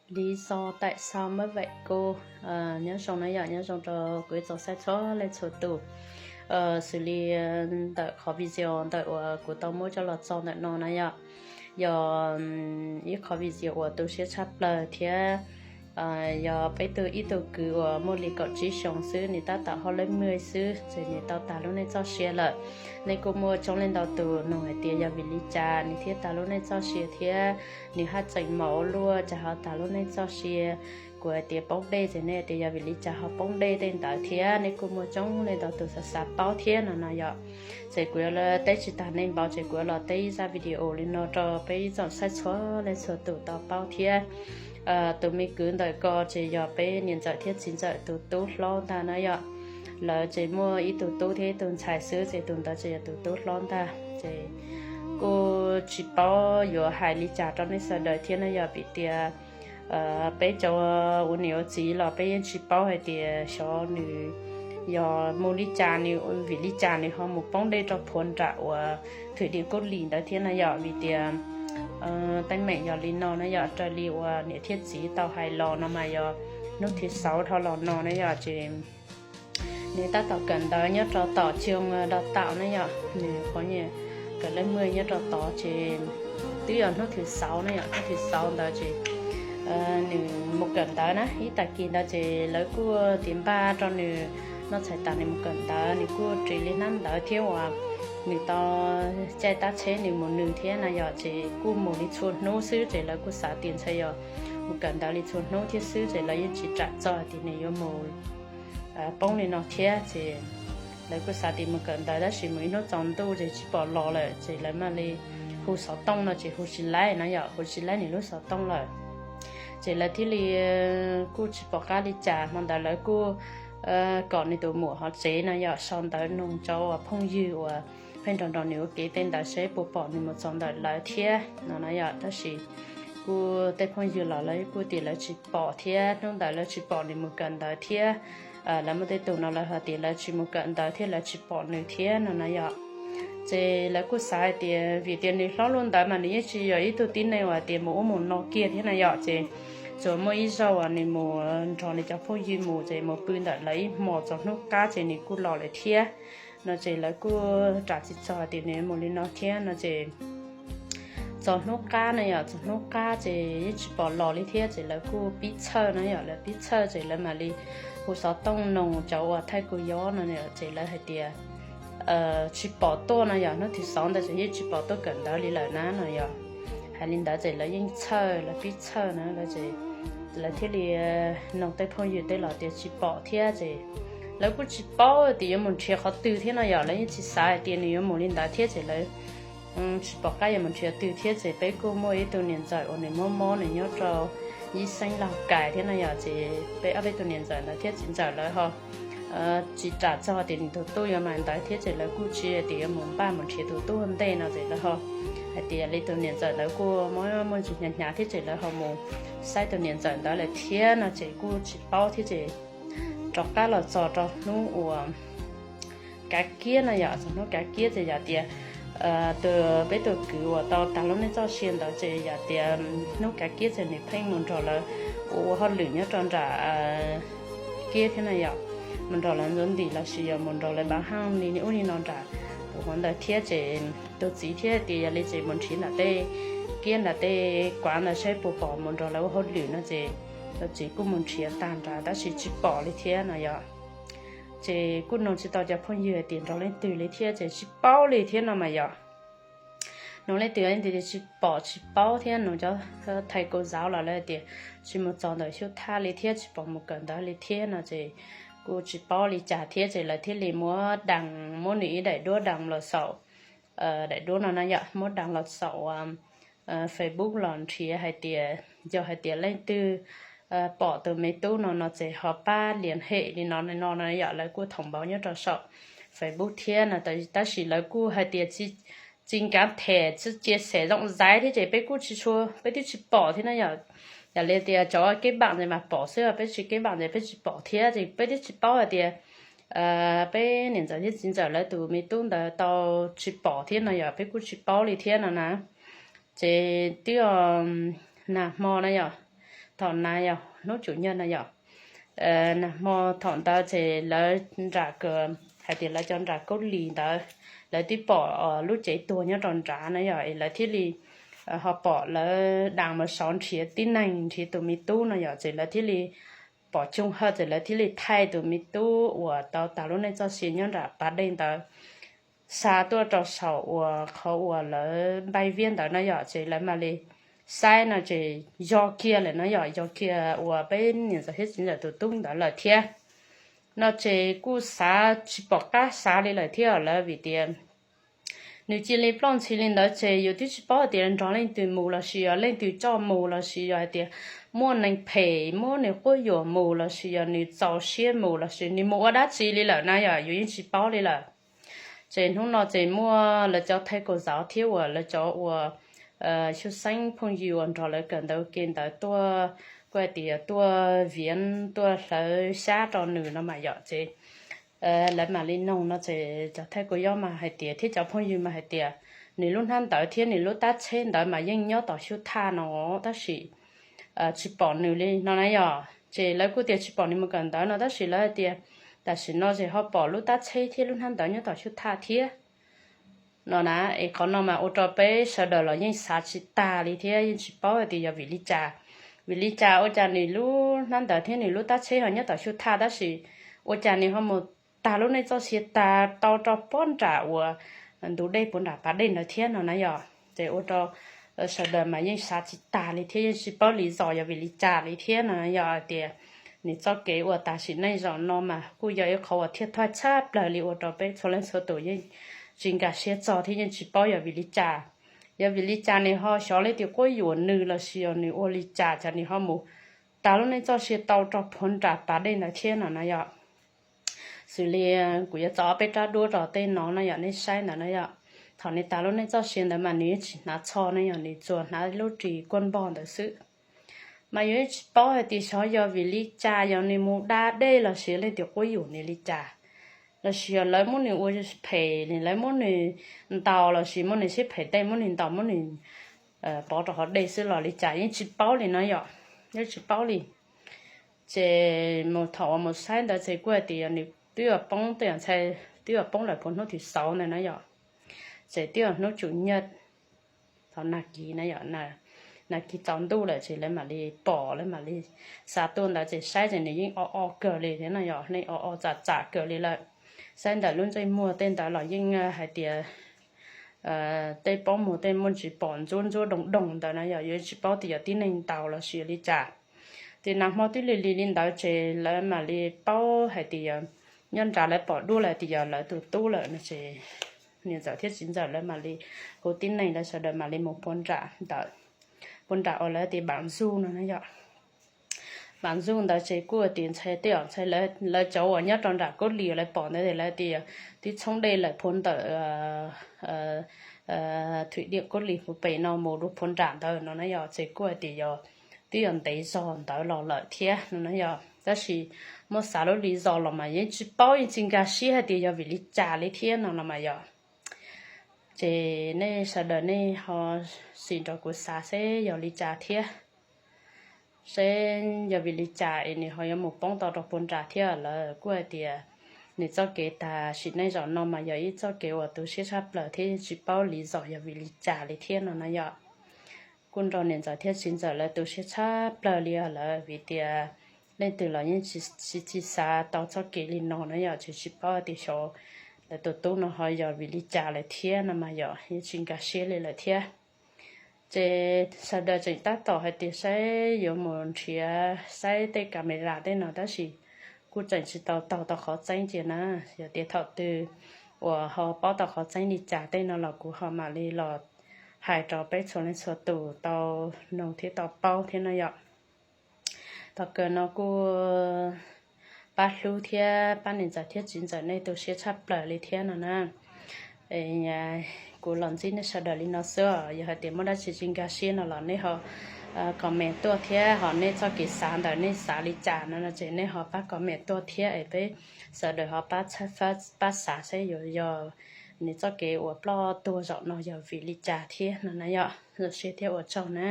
Lý do tại sao mất vậy cô. Nyob zoo na yom, nyob zoo rau kuv ib tsoom saib txhua leej txhua tus. Xws li ntawm qhov video ntawm uas kuv tau muab coj los tso ntawm no na yom, yog ib qhov video uas tu siab tshaj plaws thiab yog peb tug ib tug kwv uas muaj li kaum tsib xyoos xwb, nws tab tom hauj lwm xwb ces nws tau tag lub neej txoj sia lawm. Nej kuj muaj coob leej ntau tus nug hais tias yog vim li cas nws thiaj tag lub neej txoj sia thiab nws haj tseem mos ua luaj cas ho tag lub neej txoj sia. Kuv hais tias poob dej ces nej tias yog vim li cas ho poob dej tej ntawd thiab nej kuj muaj coob leej ntau tus xav xav paub thiab no no yom. Ces kuv yuav teb tsis tas nej npaum ces kuv yuav los teb ib zaj video li no rau peb ib tsoom saib txhua leej txhua tus tau paub thiab. Tus me kwv ntawm ko ces yog peb niam ntxawm thiab txiv ntxawm tus tub hlob ntag na yom. Lawv ces muaj ib tug tub thiab ib tug ntxhais xwb ces tus ntawd ces yog tus tub hlob ntag. Ces kuj tsis paub yuav hais li cas rau nej sawv daws thiab na yom, vim tias peb cov ua niam ua txiv los peb yeej tsis paub hais tias xyov nws yog mus li cas, nws vim li cas nws ho mus poob dej rau phuam nram uas thwm dim kub lim ntawd thiab na yom. Vim tias teeb meem yog li no na yom, raws li uas niam thiab txiv tau hais los no mas yog hnub thib xauv dhau los no na yom, ces nws tab tom kawm ntawv nyob rau tom trường đào tạo na yom, nws qhov nyiam kawm leej muaj nyob rau tod ces twb yog hnub thib xauv na yom, hnub thib xauv ntawd ces nws mus kawm ntawv na, ib tag kis ntawd ces lawv kuj tiv npaj rau nws noj txhais tas nws mus kawm ntawv, nws kuj ris li hnab ntawv thiab uas nws tau caij tab tsheb nws mus nws thiab na yom, ces kuj mus li txhua hnub xwb ces lawv kuj xav tias ntshe yog mus kawm ntawv li txhua hnub thiab xwb ces lawv yeej tsis ram txog tias nws yuav mus poob li no thiab ces lawv kuj xav tias mus kawm ntawv tab sis mus ib hnub tsaus ntuj ces tsis pom los lawm ces lawv mam li hu xov tooj no ces hu tsis laib no yom, hu tsis laib nws lub xov tooj lawm. Ces lawv thiaj li kuj tsis pom qab li cas, hmo ntawd lawv kuj kom nws tus muam hauv tsev no yom sau ntawv nug cov uas phooj ywg uas pheej nrog nrog nws ua kev tej ntawd seb puas pom nws mus txog ntawm lawv thiab no na yom, tab sis kuj tej phooj ywg los lawv kuj tias lawv tsis pom thiab hnub ntawd lawv tsis pom nws mus kawm ntawv thiab. Lawv muaj tej tus no lawv hais tias lawv tsis mus kawm ntawv thiab lawv tsis pom nws thiab no na yom. Ces lawv kuj xav hais tias vim tias nws hlob luaj ntawd mas nws yeej tsis yog ib tug tib neeg uas tias mus ub mus no kiag thiab na yom, ces tsuas muaj ib zaug uas nws mus nrog nws cov phooj ywg mus ces mus pw ntawm lawv ib hmos txog hnub qab ces nws kuj los lawm thiab no ces lawv kuj ram tsis txog tias nws mus li no thiab no ces txog hnub qab na yom, txog hnub qab ces yeej tsis pom los li thiab ces lawv kuj pib txhawj na yom, lawv pib txhawj ces lawv mam li hu xov tooj nug cov uas thaij kuv yob no ces lawv hais tias tsis pom tuaj no yom, hnub thib xauv ntawd ces yeej tsis pom tuaj kawm ntawv li lawm na no yom. Hais li ntawd ces lawv yeej txhawj, lawv pib txhawj na, lawv thiaj li nug tej phooj ywg tej los tias tsis pom thiab ces lawv kuj tsis paub tias yuav mus nrhiav qhov twg thiab no yom, lawv yeej tsis xav hais tias nws yuav mus li ntawd thiab ces lawv tsis pom qab yuav mus nrhiav twg thiab ces peb kuj muaj ib tug niam ntxawm uas nws mob mob nws nyob rau Yij Xeeb Lauj Kais thiab no yom, ces peb ob peb tug niam ntxawm ntawd thiab txiv ntxawm lawv ho tsis ram txog tias nws tus tub yuav mus ntawd thiab ces lawv kuj tsis tias yuav mus npaj mus nrhiav tus tub ua ntej no ces lawv ho hais tias li tus niam ntxawm ntawd kuj mob muaj ntsis hnyav hnyav thiab ces lawv ho mus saib tus niam ntxawm ntawd lawm thiab no ces kuj tsis paub thiab ces rov qab los txog rau hnub uas kav kiab no yom, txog hnub kav kiab ces yog tias tus peb tus kwv uas tau tag lub neej txoj sia ntawd ces yog tias hnub kav kiab ces nws pheej mus nrog lawv ua ua hauj lwm nyob rau nram kiab thiab na yom, mus nrog lawv ntxuav ntim los sis yog mus nrog lawv npab haj li ub li no nram puv hauv ntawd thiab ces tus txiv thiaj tias yog li ces mus nrhiav nram tej kiab nram tej kuav ntawd saib puas pom mus nrog lawv ua hauj lwm no ces tus txiv kuj mus nrhiav tag nrad tab sis tsis pom li thiab no yom. Ces kuj nug tsis tau cov phooj ywg hais tias nrog leej twg li thiab ces tsis paub li thiab no mas yom. Nug leej twg leej twg tias tsis pom tsis paub thiab, nug cov thais kaus zauv los lawv tias tsis mus txog ntawm xyub thaj li thiab tsis pom mus kawm ntawv li thiab no ces kuj tsis paub li cas thiab ces lawv thiaj li muab dees, muab nws ib daim duab dees los saum, daim duab no na yom, muab dees los saum Facebook los nrhiav hais tias yog hais tias leej twg pom tus me tub no no ces ho pab lias hem li no no no yom, lawv kuj thoom npauv nyob rau saum Facebook thiab no tab sis lawv kuj hais tias tsis nkav them tsis cia xem zoo zaiv thiab ces peb kuj tsis tshua, peb twb tsis pom thiab na yom. Yog li tias cov keb npam ntawd mas pom xwb, peb tsis keb npam ntawd peb tsis pom thiab ces peb twb tsis paub hais tias peb niam ntxawm thiab txiv ntxawm lawv tus me tub ntawd tau tsis pom thiab no yom, peb kuj tsis paub li thiab no na. Ces twb nag hmo na yom, Thaum na yog hnub tsum nyaj na yom, nag hmo thaum ntawd ces lawv nram, hais tias lawv cov nram Kaub Lis ntawd, lawv twb pom lub cev tuag nyob rau nrad na yom, es lawv thiaj li ho pom lawv dam mus sov nrhiav tib neeg nrhiav tus me tub no yom, ces lawv thiaj li pom Tsooj Hawj ces lawv thiaj li thaij tus me tub uas tau tas lub neej txoj sia nyob nram pas dej ntawd xa tuaj rau saum uas qhov uas lawv npaij viab ntawd na yom, ces lawv mam li saib no ces yog kiag lawm no yom, yog kiag uas peb niam ntxawm thiab txiv ntxawm tus tub ntawd lawm thiab. No ces kuj xav tsis pom qab xav li lawm thiab lawv vim tias nws cia li ploj ntxhi li ntawd ces yus twb tsis paub hais tias nrog leej twg mus los sis yog leej twg coj mus los sis yog hais tias muaj neeg phem muab nws quab yuam mus los sis yog nws txaus siab mus los sis nws mus ua dab tsi li lawm na yom, yus yeej tsis paub li lawm. Ces hnub no ces muaj lawv cov thawj kaus zauv thiab uas lawv cov uas xyub xeeb phooj ywg uas nrog lawv kawm ntawv ua ke ntawd tuaj, kuj hais tias tuaj viav tuaj hlawv xyab rau nws no mas yom, ces lawv mam li noog no ces cov thawj kaus zauv mas hais tias thiab cov phooj ywg mas hais tias nws lub hnab ntawv thiab nws lub tab tsheb ntawd mas yeej nyob tom xyub thaj no tab sis tsis pom nws li no na yom, ces lawv kuj tias tsis pom nws mus kawm ntawv no tab sis lawv hais tias tam sim no ces ho pom lub tab tsheb thiab lub hnab ntawv nyob tom xyub thaj thiab no na. Es qhov no mas ua rau peb sawv daws los yeej xav tsis tag li thiab yeej tsis paub hais tias yog vim li cas. Vim li cas ua cas nws lub hnab ntawv thiab nws lub tab tsheb ho nyob tom xyub thaj tab sis ua cas nws ho mus tag lub neej txoj sia tag tau rau puag nram uas ntug dej puag nram pas dej ntawd thiab no na yom, ces ua rau sawv daws mas yeej xav tsis tag li thiab yeej tsis paub li zos yog vim li cas li thiab no yom, hais tias nws txoj kev uas tas sim neej zaum no mas kuj yog ib qhov uas thiaj thawj tshaj plaws li ua rau peb txhua leej txhua tus yeej tsis nkag siab txog thiab yeej tsis paub yog vim li cas. Yog vim li cas nws ho xyov leej twg quab yuam nws los sis yog nws ua li cas cas nws ho mus tag lub neej txoj sia tau rau puag nram pas dej ntawd thiab no na yom. Xws li kuv yuav tso ob peb rab duab rau tej no no yom, nej saib ntawd no yom. Thaum nws tag lub neej txoj sia ntawd mas nws yeej tsis hnav tsho no yom, nws tsuas hnav lub ris kuaj npog ntawd xwb. Mas yus yeej tsis paub hais tias xyov yog vim li cas, yog nws mus da dej los sis leej twg quab yuam nws li cas, los sis yog lawv muab nws ua phem, lawv muab nws ntaus los sis muab nws sib phem tej muab nws ntaus muab nws pov rau hauv dej xwb los li cas yeej tsis paub li no yom, yeej tsis paub li. Ces mus thaum uas mus saib ntawd ces kuj hais tias yog nws twb yuav poob tej yam ntxhais twb yuav poob lawm puag hnub tim xauv ntawd na yom, ces twb yuav hnub tsum nyaj thaum nag kis na yom, nag kis tsaus ntuj lawm ces lawv mam li pom lawv mam li xa tuaj ntawd ces saib ces nws yeej o o kawg li thiab no yom, yeej o o txam txam kawg li lawm. Saib ntawm lub ntsej muag tej ntawd los yeej hais tias tej pob muag tej muaj ntsis pom ntsuab ntsuab doog doog ntawd na yom, yuav tsis paub tias yog tib neeg ntaus los sis li cas. Ces nag hmo twb lig lig li ntawd ces lawv mam li paub hais tias yog nyob nrad lawv pom duab lawm tias yog lawv tus tub lawm no ces niam ntxawm thiab txiv ntxawm lawv mam li hu tib neeg lawv sawv daws mam li mus puag nram ntawd, puag nram uas lawv tias Pam Ntxuj no na yom. Pam Ntxuj ntawd ces kuj tias ntxhais tej yam ntxhais lawv cov uas nyob rau nram Kaub Lis lawv pom ntawd ces lawv tias twb tshoob dej lawm puag ntawm Thwm Diam Kaub Lis puag pem no mus rau puag nram ntawd no na yom, ces kuj hais tias yog twb yog ntev zog ntawd los lawm thiab no na yom, tab sis muab xav lub li zos los mas yeej tsis paub yeej tsis nkag siab hais tias yog vim li cas li thiab no los mas yom. Ces nej sawv daws nej ho sim nrog kuv xav seb yog li cas thiab, seb yog vim li cas es nws ho yuav mus poob tau rau puag nram thiab. Lawv kuj hais tias nws txoj kev tas sim neej zaum no mas yog ib txoj kev uas tu siab tshaj plaws thiab yeej tsis paub li zos yog vim li cas li thiab no na yom. Kuj nrog niam ntxawm thiab txiv ntxawm lawv tu siab tshaj plaws li os lawv, vim tias leej twg los yeej tsis tsis xav tau txoj kev li no na yom, tsis tsis paub tias xyov lawv tus tub no ho yog vim li cas lawm thiab no mas yom, yeej tsis nkag siab li lawm thiab. Ces sawv daws tseem tab tom hais tias saib yuav mus nrhiav saib tej camera tej no tab sis kuj tseem tsis tau taug tau qhov txeeb cia na. Yog tias thaum twg uas ho paub tau qhov txeeb li cas tej no los kuv ho mam li los hais rau peb txhua leej txhua tus tau noog thiab tau paub thiab no yom. Thaum kawg no kuj pab hlub thiab pab niam ntxawm thiab txiv ntxawm nej tu siab tshaj plaws li thiab no na. Kuv los ntsib nej sawv daws li no xwb, yog hais tias muaj dab tsi tsis nkag siab no los nej ho comment tuaj thiab ho nej txoj kev xav ntawm nej xav li cas no no ces nej ho pab comment tuaj thiab es peb sawv daws ho pab xav saib yuav yog nws txoj kev uas ploj tuag zaum no yog vim li cas thiab no na yom. Zoo siab thiab ua tsaug na.